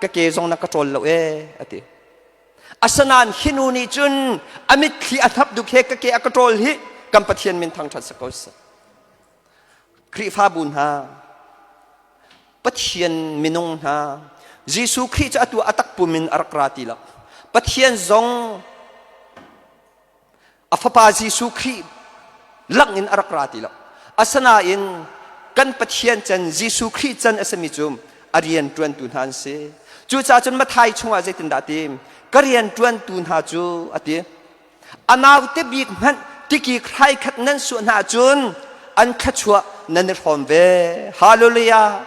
ka ke zong na ka ṭawl lo ee a ti. Asinain hi nu nih cun a mitthli a hnap duk he ka ke a ka ṭawl hi kan Pathian min thangṭhat si ko seh. Khrihfabu hna, Pathian minung hna, Jesuh Khrih cu atu a takpum in a rak ra ti lo. Pathian zong a fapa Jesuh Khrih lang in a rak ra ti lo. Asinain kan Pathian can Jesuh Khrih can a simi cu a rian ṭuantu hna an si. Cucaah cun Matthai chungah zeitindah a ti? Ka rian ṭuantu hna cu a ti. A naute bik hmanh tikik hrai khat nan suah hna ahcun an thluachuah nan i hrawm ve. Hallelujah!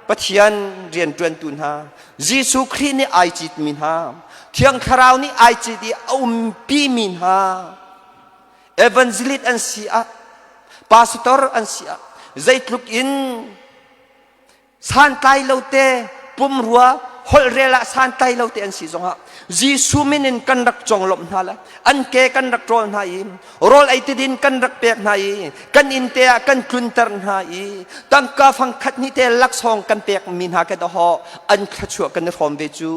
Pathian rianṭuantu hna, Jesuh Khrih nih ai citmi hna, Thiang Thlarau nih ai cit i a umpimi hna, evangelist an si ah, pastor an si ah, zeitluk in santlai lo te pumrua holhrel ah santlai lo te an si zongah Jesuh min in kan rak conglawmh hna le an ke kan rak ṭawl hna i rawl ei tidin kan rak pek hna i kan inn te ah kan tlunter hna i tangka fang khat hnih te laksawng kan pek mi hna ke dawh an thluachuah kan i hrawm ve cu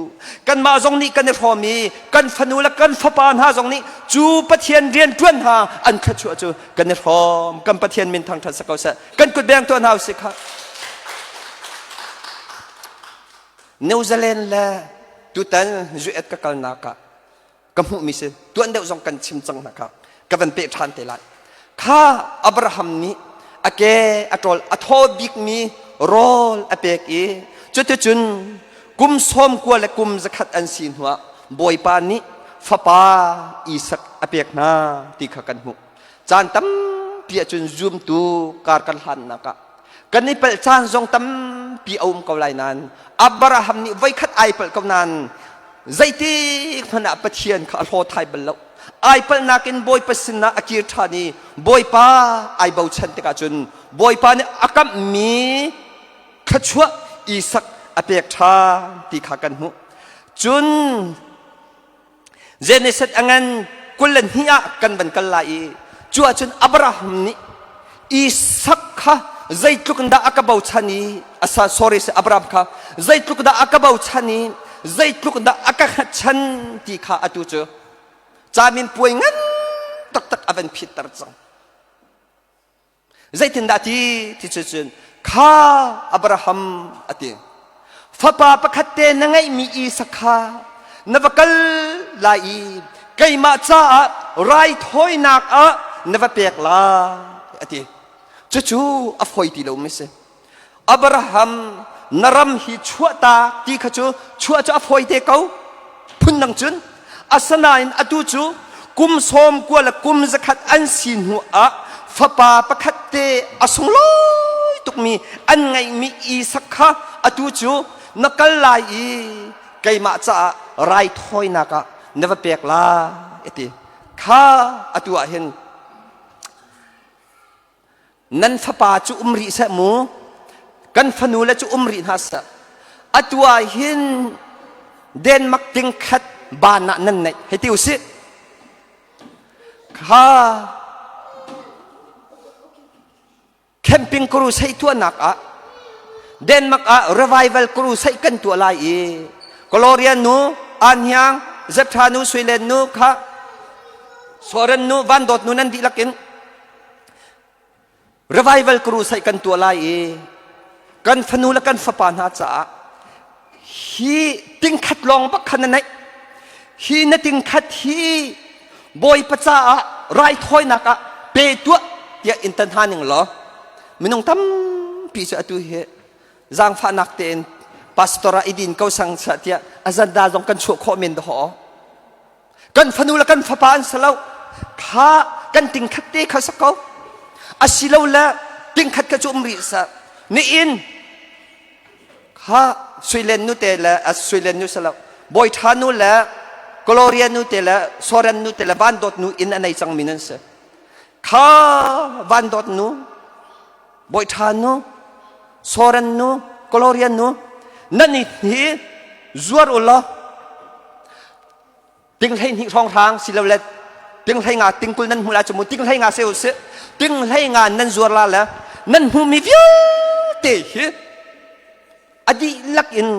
kanmah zong nih kan i hrawm i kan fanu le kan fapa hna zong nih cu Pathian rian ṭuan hna an thluachuah cu kan i hrawm kan Pathian min thangṭhat sa ko seh kan kut beng tuah hna usih kha New Zealand le tutan US ka kalnak ah ka hmuhmi si tuan deuh zong kan chim cang hna kha ka van peh ṭhan te lai kha Abraham nih a ke a ṭawl a thaw bikmi rawl a pek i cuticun kum 90 le kum 100 an si hnuah Bawipa nih fapa Isak a pek hna ti kha kan hmuh Caan tampi ahcun zumtu kar kan hlannak ah kan i palh caan zong tampi a um ko lai nain Abraham nih voikhat ai palh ko nain zeitik hmanh ah Pathian kha a hlaw thai bal lo. Ai palhnak in Bawipa sinah a kir ṭhan i Bawipa ai bochan tikah cun Bawipa nih a kamhmi thluachuah Isak a pek ṭhan ti kha kan hmuh. Cun Genesis a ngan 22 ah kan van kal lai i cu ahcun Abraham nih Isak kha zeitluk in dah a ka bochan i asa sorry si Abraham kha zeitluk dah a ka bochan i zeitluk dah a ka hngatchan ti kha atu cu camin puai ngan taktak a van phitter cang. Zeitindah ti ti cu cun kha Abraham a ti. Fapa pakhat te na ngeihmi Isak kha na va kal lai i keimah caah raithawinak ah na va pek lai a ti. Cucu a fawi ti lomi si. Abraham na ram hi chuahtak ti kha cu chuah cu a fawi te ko phundang cun asinain atu cu kum 90 le kum 100 an si hnu ah fapa pakhat te a sunglawi tukmi an ngeihmi Isak kha atu cu na kal lai i keimah caah raithawinak ah na va pek lai a ti kha atu ah hin. Nan fapa cu um rih seh mu, kan fanu le cu um rih hna seh. Atu ah hin Denmark ting khat ban ah nan neih hei ti usih. Kha camping crusade tuahnak ah Denmark ah revival crusade kan tuah lai i Gloria nu Anhiang Zeptha nu Suilen nu kha Soren nu Van Dawt nu nan dihlak in revival crusade kan tuah lai i kan fanu le kan fapa hna caah hi tingkhat lawng bak khan na neih hi na tingkhat hi Bawipa caah raithawinak ah pe tuah tiah in tan hna ning law minung tampi cu atu hi zaangfahnak tein pastor ah i din ko sang sah tiah a zanda zong kan chuah khawh men dawh. Kan fanu le kan fapa an si lo kha, kan tingkhat te kha sa ko, asilo le tingkhat kha cu um rih sa nihin kha Suilen nu te le a Suilen nu salo Bawi Tha nu le Gloria nu te le Soren nu te le Van Dawt nu inn a nei cangmi nan si kha. Van Dawt nu, Bawi Tha nu, Soren nu, Gloria nu nan hi zuar u law ting 12 hrawnghrang silole ting 15, ting 20 nan hmuh lai cu mu, ting 15 se u si, ting 15 nan zuar la le nan hmuhmi vialte hi a dihlak in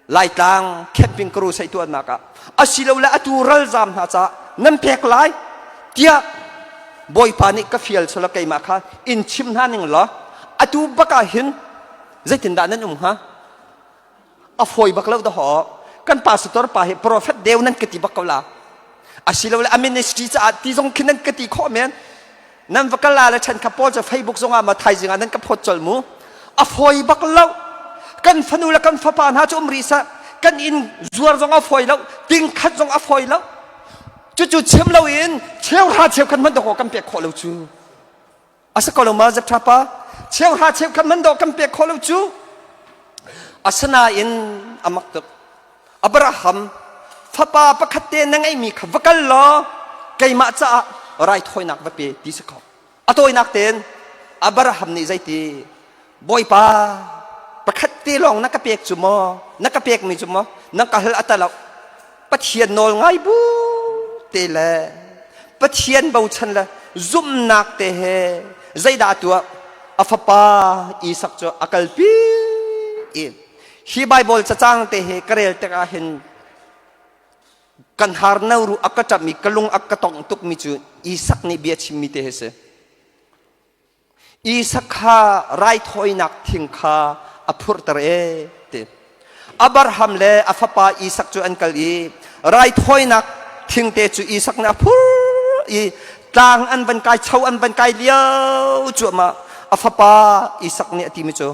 Laitlang camping crusade tuahnak ah asilole atu ralzam hna caah nan pek lai tiah Bawipa nih ka fial sala keimah kha in chim hna ning law atu bak ah hin zeitindah nan um hnga? A fawi bak lo dahaw. Kan pastor pa hi prophet deu nan ka ti bak ko la, asilole a ministry caah ti zong khi nan ka ti khawh men. Nan va kal la le chen kha paul cu Facebook zong ah ma thaizing ah nan ka phawt col mu. A fawi bak lo. Kan fanu le kan fapa hna cu um rih seh, kan inn zuar zong a fawi lo, ting khat zong a fawi lo. Cucu chim lo in cheuhra cheukhat hmanh dawh kan pek khawh lo cu a si ko lo ma? Zeptha pa, cheuhra cheukhat hmanh dawh kan pek khawh lo cu. Asinain a mak tuk. Abraham, fapa pakhat te na ngeihmi kha va kal law keimah caah raithawinak va pe ti si ko. A tawinak tein Abraham nih zeiti? Bawipa, pakhat te lawng na ka pek cu maw? Na ka pekmi cu maw? Na ka hal a lo. Pathian nawl ngai bu te le Pathian bochan le zumhnak te he zeidah tuah? A fapa Isak cu a kalpi i hi Bible cacang te hi ka rel tikah hin kan har no ru a ka ṭap i ka lung a ka tongh tukmi cu Isak nih bia chimmi te hi si. Isak kha raithawinak thing kha a phurhter e ti. Abraham le a fapa Isak cu an kal i raithawinak thing te cu Isak nih a phur i tlang an van kai, cho an van kai lio cuahmah a fapa Isak nih a timi cu,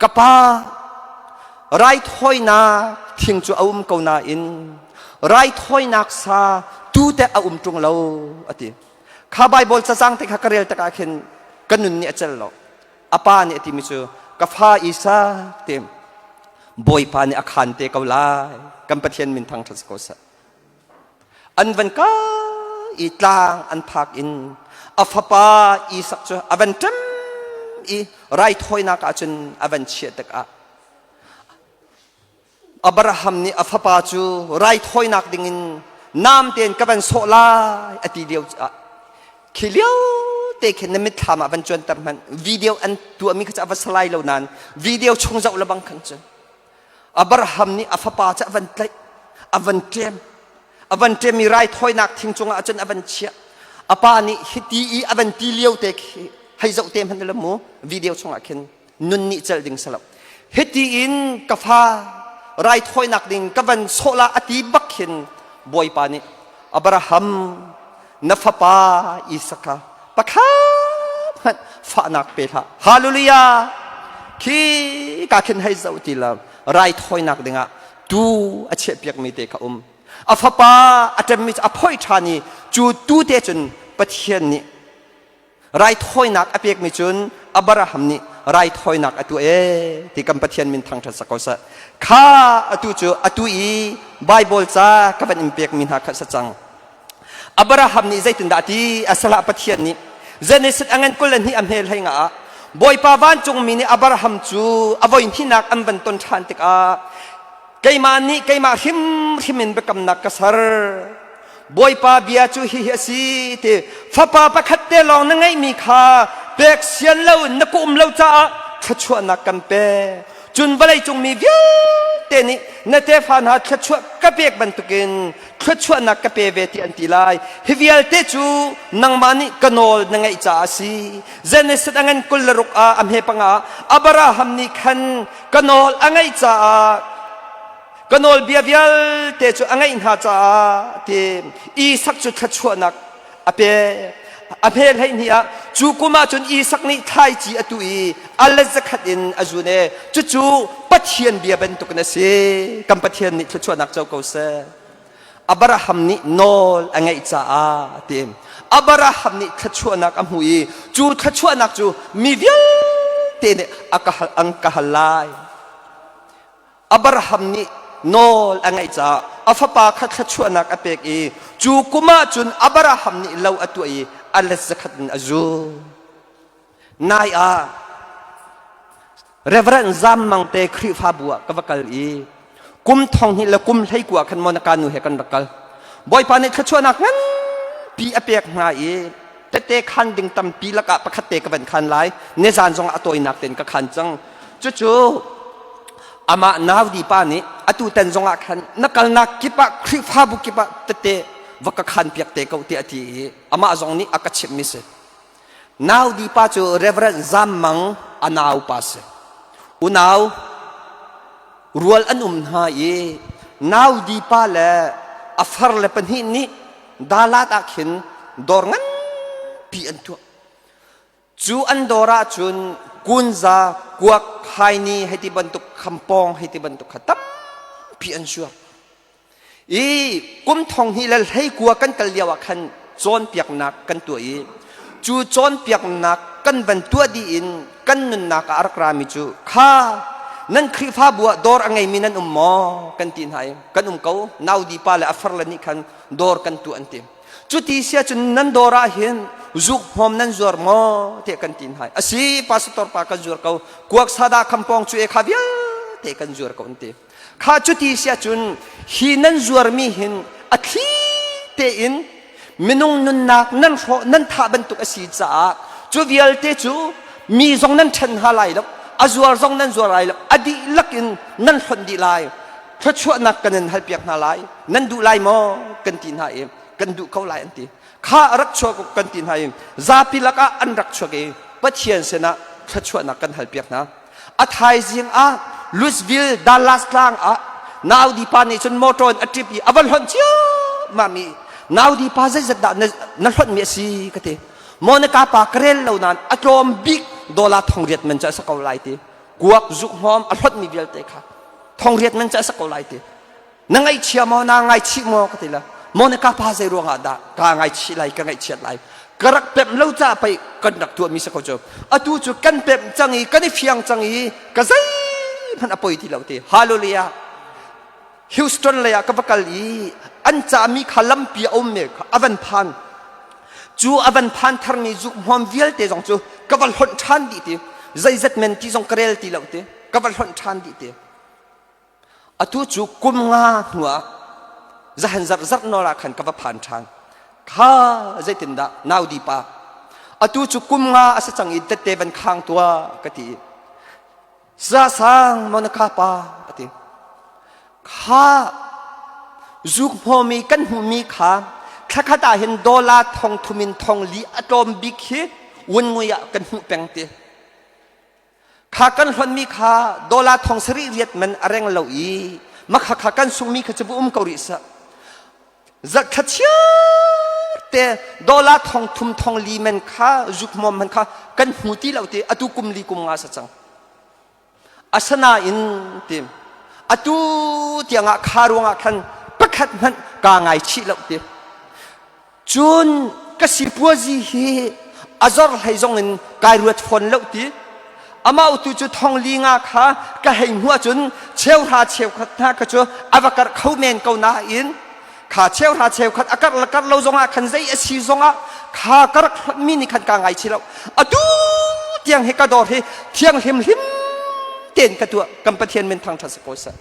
"Ka pa, raithawinak thing cu a um ko nain raithawinak sa tu teh a um ṭung lo," a ti. Kha Baibal cacang te kha ka rel tikah khin ka nun nih a cel lo. A pa nih a timi cu, "Ka fa Isak," ti, "Bawipa nih a khan te ko lai." Kan Pathian min thangṭhat si ko seh. An van ka i tlang an phak in a fapa Isak cu a van ṭem i raithawinak ah cun a van chiah tikah Abraham nih a fapa cu raithawinak dingin nam tein ka van sawh lai a ti lio ah, khi lio te khin na mitthlam ah van cuanter hmanh. Video an tuahmi kha cu a va salai lo nain video chung zoh le bang khan cun Abraham nih a fapa cu a van tlaih, a van ṭem, a van ṭem i raithawinak thing cungah cun a van chiah. A pa nih hiti i a van ti lio te khi hei zoh te hmanh la mu. Video chungah khin nun nih celh ding si lo. Hiti in ka fa raithawinak ding ka van sawh la a ti bak hin Bawipa nih, "Abraham, na fapa Isak kha pakhat hmanh fahnak pe hlah." Hallelujah! Khi ka khin hei zoh ti lo, raithawinak dingah tu a chiahpiakmi te kha um. A fapa a ṭemmi cu a phoih ṭhan i cu tu te cun Pathian nih raithawinak a pekmi cun Abraham nih raithawinak a tuah ee ti. Kan Pathian min thangṭhat sak ko seh. Kha atu cu atu i Bible ca ka van in pekmi hna kha sa cang. Abraham nih zeitindah ti? Asalah Pathian nih Genesis a ngan 22 a hmel hlei nga ah Bawipa vancungmi nih Abraham cu a voi hnihnak an van ton ṭhan tikah keimah nih keimah hrimhrim in biakamnak ka ser. Bawipa bia cu hihi a si ti fapa pakhat te lawng na ngeihmi kha pek sian lo in na ka um lo caah thluachuahnak kan pek. Cun vawleicung mi vialte nih na tefa hna thluachuah ka pek bantukin thluachuahnak ka pe ve ti an ti lai. Hi vialte cu nangmah nih ka nawl na ngaih caah a si. Genesis a ngan 26 ah a hme panga Abraham nih khan ka nawl a ngaih caah ka nawlbia vialte cu a ngaih hna caah ti Isak cu thluachuahnak a pe. A hme 12 ah cu kum ah cun Isak nih thlaici a tuh i a let zakhat in a zun e. Cucu Pathian bia bantukin a si. Kan Pathian nih thluachuahnak co ko seh. Abraham nih nawl a ngeih caah ti. Abraham nih thluachuahnak a hmu i cu thluachuahnak cu mi vialte nih a ka hal, an ka hal lai. Abraham nih nawl a ngeih caah a fapa kha thluachuahnak a pek i cu kum ah cun Abraham nih lo a tuah i a let zakhat in a zul. Nai ah Reverend Zam Mang te Khrihfabu ah ka va kal i kum thong hnih le kum 19 khan Monica nu he kan rak kal. Bawipa nih thluachuahnak nganpi a pek hna i tete khan ding tampi lakah pakhat te ka van khan lai. Nizan zong ah a tawinak tein ka khan cang. Cucu amah Naudi pa nih atu tan zong ah khan na kalnak kip ah Khrihfabu kip ah tete va ka khan piak te ko tiah a ti i amah zong nih a ka chimhmi si. Naudi pa cu Reverend Zam Mang a nau pa si. Unau rual an um hna i Naudi pa le a far le pahnih nih Dalat ah khin dawr nganpi an tuah. Cu an dawr ah cun kunza, kuak, haini hei ti bantuk khampawng hei ti bantuk kha tampi an zuar. I kum thong hnih le 19 kan kal lio ah khan cawnpiaknak kan tuah i cu cawnpiaknak kan van tuah dih in kan nunnak ah a rak rami cu kha nan Khrihfabu ah dawr a ngeimi nan um maw kan ti hna i kan um ko Naudi pa le a far le nih khan dawr kan tuah an ti. Cuti si ahcun nan dawr ah hin zuk hmawm nan zuar maw tiah kan ti hna. A si pastor pa kan zuar ko kuak sada khampawng cu e kha vialte kan zuar ko an ti. Kha cuti si ahcun hi nan zuarmi hin a thli tein minung nunnak nan hrawh nan thah bantuk a si caah cu vialte cu mi zong nan ṭhen hna lai lo a zuar zong nan zuar lai lo a dihlak in nan hlonh dih lai thluachuahnak kan in halpiak hna lai nan duh lai maw kan ti hna i kan duh ko lai an ti kha rak chuak kan ti hna i zapi lakah an rak chuak i Pathian sinah thluachuahnak kan halpiak hna a thaizing ah Louisville Dallas tlang ah Naudi pa nih cun motor in a trip i a va hlonh ciammam i Naudi pa zeizat dah na hlonh mi a si ka ti Monica pa ka rel lo nain a tlawm bik dollar thong riat man cu a si ko lai ti kuak zuk hmawm a hlonh mi vialte kha thong riat man cu a si ko lai ti na ngaihchia maw naa ngaichih maw ka ti la Monica pa zei ruangah dah kaa ngaichih lai ka ngaihchiat lai ka rak pemh lo caah pei kan rak tuahmi si ko cu atu cu kan pemh cang i kan i fiang cang i ka zeihmanh a poi ti lo ti hallelujah Houston lei ah ka va kal i an cahmi kha lampi a um me kha a van phan cu a van phan tharmi zuk hmuam vialte zong cu ka va hlonh ṭhan dih ti zeizat men ti zong ka rel ti lo ti ka va hlonh ṭhan dih ti Atu cu kum nga hnuah zahan zarh zarh nawl ah khan ka va phan ṭhan. Kha zeitindah naudi pa atu cu kum nga a si cang i tette van khang tuah ka ti. Sa sang Monica pa a ti. Kha zuk hmawmi kan hmuhmi kha thlakhat ah hin dollar thong thum in thong li a tlawm bik hi wun ngui ah kan hmuh peng ti. Kha kan hlonmi kha dollar thong sarih riat man a reng lo i makha kha kan sungmi kha cu bu um ko rih sah. Zakthla chiar te dollar thong thum thong li men kha zuk mom man kha kan hmu ti lo ti atu kum li kum nga sa cang. Asanain ti atu tiangah kha ruangah khan pakhat hmanh kaa ngaichih lo ti. Cun ka sipuazi hi a zor hlei zong in kai ruat fawn lo ti. Amah tu cu thong li nga kha ka hei hmuh ahcun cheuhra cheukhat hna kha cu a va karh kho men ko nain kha cheuhra cheukhat a karh le karh lo zongah khan zei a si zongah Kha ka rak hlonhmi nih khan kaa ngaichih lo. Atu tiang hi ka dawr hi thianghlim hlim tein ka tuah. Kan Pathian min thangṭhat si ko seh.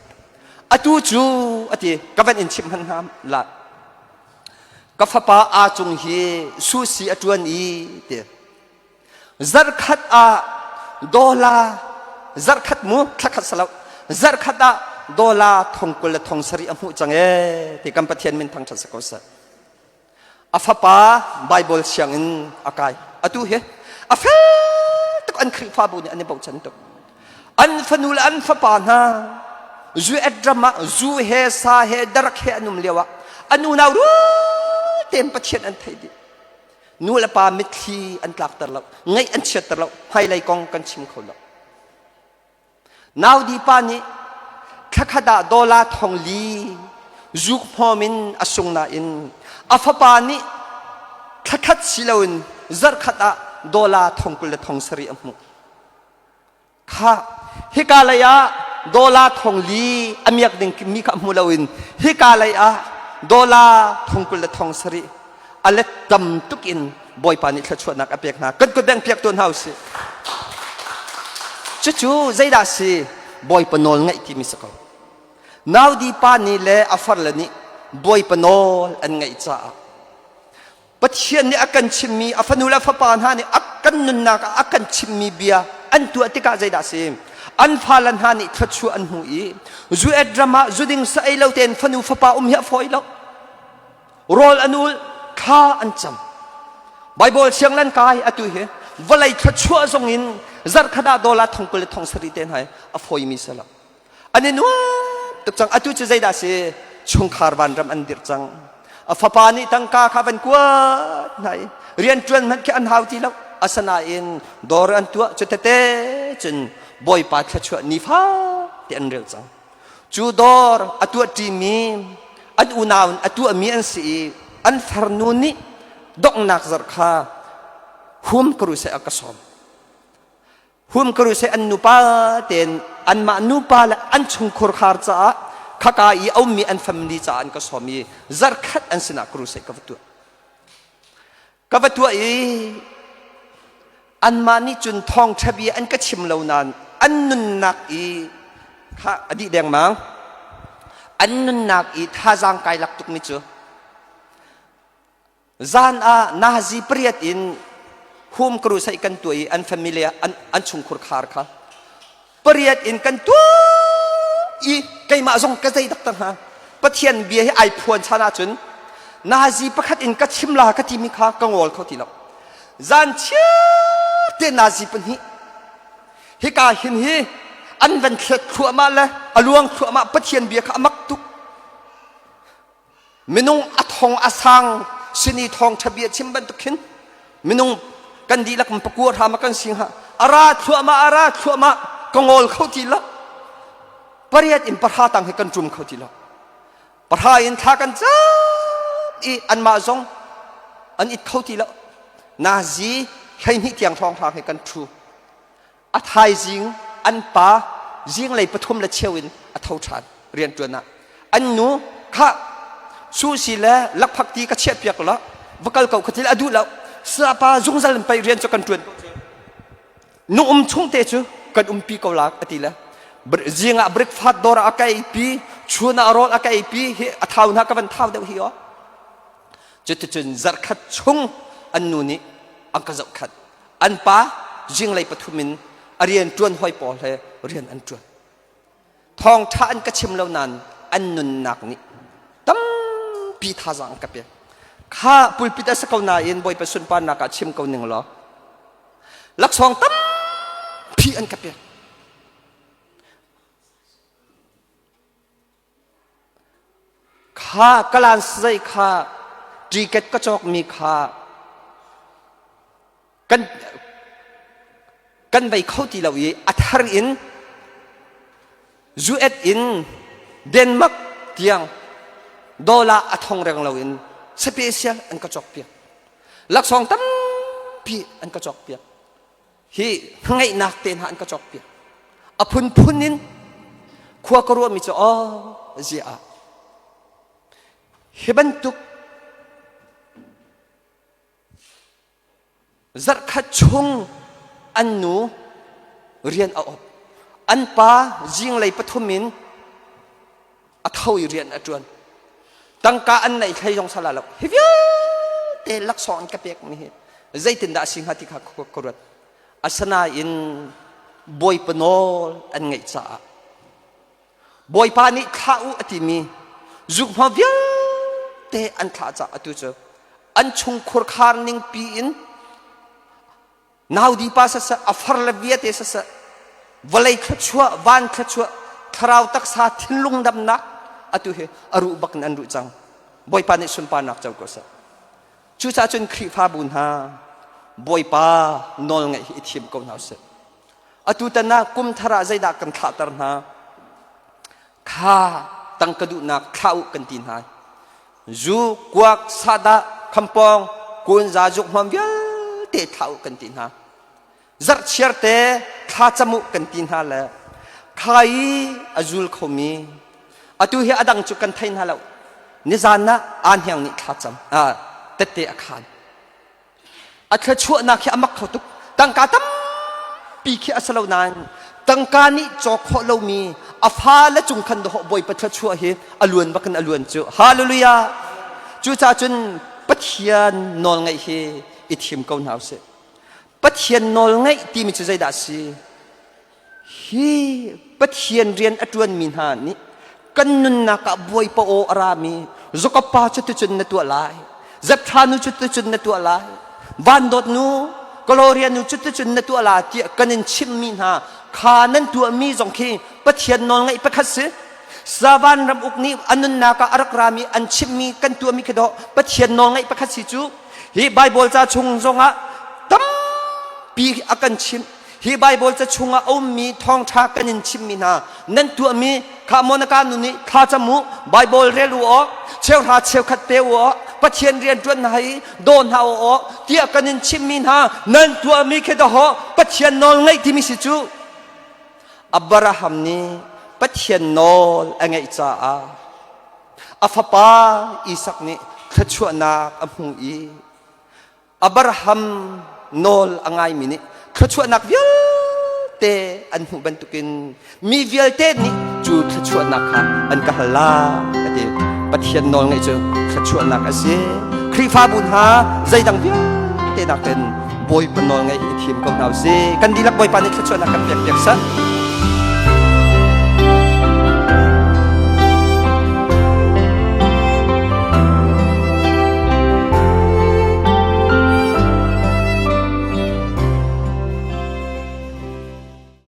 Atu cu a ti ka van in chimh hmanh hna la. Ka fapa aa cung hi susi a ṭuan i ti. Zarkhat ah dollar zarkhat mu thlakhat salo zarkhat ah dollar thong kul le thong sarih a hmuh cang ee ti kan Pathian min thangṭhat si ko seh. A fapa Bible sianginn a kai. Atu hi a fel tuk an Khrihfabu nih an i bochan tuk. An fanu le an fapa hna zu ram ah zu he sa he darak he an um lio ah an unau rual tein Pathian an thei dih. Nu le pa mitthli an tlakter lo, ngaih an chiatter lo, hmailei kong kan chim kho lo. Naudi pa nih thlakhat ah dollar thong li zuk hmawm in a sung nain a fapa nih thlakhat si loin zarhkhat ah dollar thong 20 le thong sarih a hmuh. Kha hika lei ah dollar thong li a miak ding mi kha hmu loin hika lei ah dollar thong 20 le thong sarih a let tam tuk in Bawipa nih thluachuahnak a pek hna. Kan kut beng piak tuan hna usih. Cucu zeidah si Bawipa nawl ngaih timi si ko. Naudi pa nih le a farle nih Bawipa nawl an ngaih caah Pathian nih a kan chimmi a fanu le a fapa hna nih a kan nunnak ah a kan chimmi bia an tuah tikah zeidah si an fale hna nih thluachuah an hmu i zu et ram ah zuding sa ei lo tein fanu fapa um hi a fawi lo rawl an ul thla an cam Bible siang lan kai atu hi vawlei thluachuah zong in zarhkhat ah dollar thong kul le thong sarih te hna a fawimi si lo an i nuam tuk cang atu cu zeidah si chungkhar vanram an dirh cang a fapa nih tangka kha van kuat hna i rian ṭuan hmanh khi an hau ti lo asanain dawr an tuah cu tete cun bawipa thluachuah nifa ti an rel cang Cu dawr a tuahṭimi an unau in a tuahmi an si i an farnu nih donghnak zarh kha hum karuse a ka sawm. Hum karuse an nupa tein anmah nupa le an chungkhur khar caah khaka i a ummi an family caah an ka sawm i zarhkhat an sinah crusade ka va tuah. Ka va tuah i anmah nih cun thawngṭha bia an ka chim lo nain an nunnak i kha a dih dengmang an nunnak i thazaang kai lak tukmi cu zan ah nazi pariat in home crusade kan tuah i an family an, an chungkhur khar kha pariat in kan tuah i keimah zong ka zei taktak hna Pathian bia hi ai phuan chan ahcun nazi pakhat in ka chim la ka timi kha ka ngol kho ti lo zan chiar te nazi pahnih hika hin hi an van thlet thluahmah le a luang thluahmah Pathian bia kha a mak tuk Minung a thong a sang sin i thawngṭha bia chim bantuk khin minung kan dihlak pakua hram ah kan si hnga. A ra thluahmah, a ra thluahmah, ka ngol kho ti lo. Pariat in pahra tang hi kan ṭum kho ti lo. Pahra in thla kan cam i anmah zong an it kho ti lo. Nazi 12 tiang hrawnghrang hi kan ṭhu. A thaizing an pa zinglei pathum le cheu in a tho ṭhan rianṭuan ah. An nu kha susi le lakphak ti ka chiahpiak la va kal ko kha til a duh lo. Sapa zungzal in pei rian cu kan ṭuan ko cu. Nu um chung te cu kan umpi ko lak a ti le zing ah breakfast dawr ah a ka eipi chun ah rawl a ka eipi hi a thau hna ka van thau deuh hi aw cuticun zarhkhat chung an nu nih an ka zohkhat An pa zinglei pathum in a rian ṭuan hawi pawl he rian an ṭuan. Thawngṭha an ka chim lo nain an nunnak nih tampi thazaang an ka pek. Kha pulpit a si ko nain Bawipa sunparnak ah chim ko ning law laksawng tampi an ka pek. Kha kalan zei kha ticket ka cawkmi kha kan kan vei kho ti lo i a thar in US in Denmark tiang dollar a thong reng lo in special an ka cawk piak laksawng tampi an ka cawk piak hi ngeihnak te hna an ka cawk piak a phunphun in khua ka ruahmi cu aw zia ah hi bantuk. Zarhkhat chung an nu rian a op. An pa zinglei pathum in a tho i rian a ṭuan. Tangka an neih hlei zong sala lo. Hi vialte laksawng an ka pek mi hi zeitindah a si hnga ti kha ka ruat. Asinain Bawipa nawl an ngaih caah Bawipa nih thlah u a timi zukhma vialte an thlah caah atu cu an chungkhur khar ning pi in naudi pa saseh a far le viate saseh vawlei thluachuah van thluachuah thlarau taksa thinlung damnak atu hi a ruh bak in an ruh cang. Bawipa nih sunparnak co ko seh. Cucaah cun Khrihfabu hna, Bawipa nawl ngaih hi i thim ko hna usih. Atu tan ah kum thar ah zeidah kan thlahter hna? Kha tangka duhnak thlah u kan ti hna. Zu, kuak, sahdah, khampawng, kunza, zukhmawm vialte thlah u kan ti hna. Zarhchiar te thla cam u kan ti hna le kha i a zul khomi atu hi a dang cu kan thei hna lo. Nizan ah Aa Hniang nih thla cam tette a khan. A thluachuahnak hi a mak kho tuk. Tangka tampi khi a si lo nain tangka nih cawk khawh lomi a fale cung khan dawh Bawipa thluachuah hi a luan bakin a luan cu. Hallelujah! Cucaah cun Pathian nawlngaih hi i thim ko hna usih. Pathian nawlngaih timi cu zeidah a si? Hi Pathian rian a ṭuanmi hna nih kan nunnak ah Bawipa aw a rami Jakob pa cu ticun na tuah lai, Zeptha nu cu ticun na tuah lai, Van Dawt nu, Gloria nu cu ticun na tuah lai tiah kan in chimmi hna kha nan tuahmi zong khi Pathian nawlngaih pakhat si. Savan ram uk nih a nunnak ah a rak rami an chimmi kan tuahmi khi dawh Pathian nawlngaih pakhat si cu. Hi Bible ca chung zongah tampi a kan chimh. Hi Bible ca chungah a ummi thawngṭha kan in chimmi hna nan tuahmi kha Monica nu nih thla cam u, Bible rel u aw, cheuhra cheukhat pe u aw, Pathian rian ṭuan hna hi daw hna u aw tiah kan in chimmi hna nan tuahmi khi dahawh Pathian nawl ngaih timi si cu. Abraham nih Pathian nawl a ngaih caah a fapa Isak nih thluachuahnak a hmu i Abraham nawl a ngaimi nih thluachuahnak vialte an hmuh bantukin mi vialte nih cu thluachuahnak kha an ka hal la a ti. Pathian nawl ngaih cu thluachuahnak a si. Khrihfabu hna, zeidang vialte nakin Bawipa nawl ngaih i thim ko hna usih. Kan dihlak Bawipa nih thluachuahnak kan pek piak seh.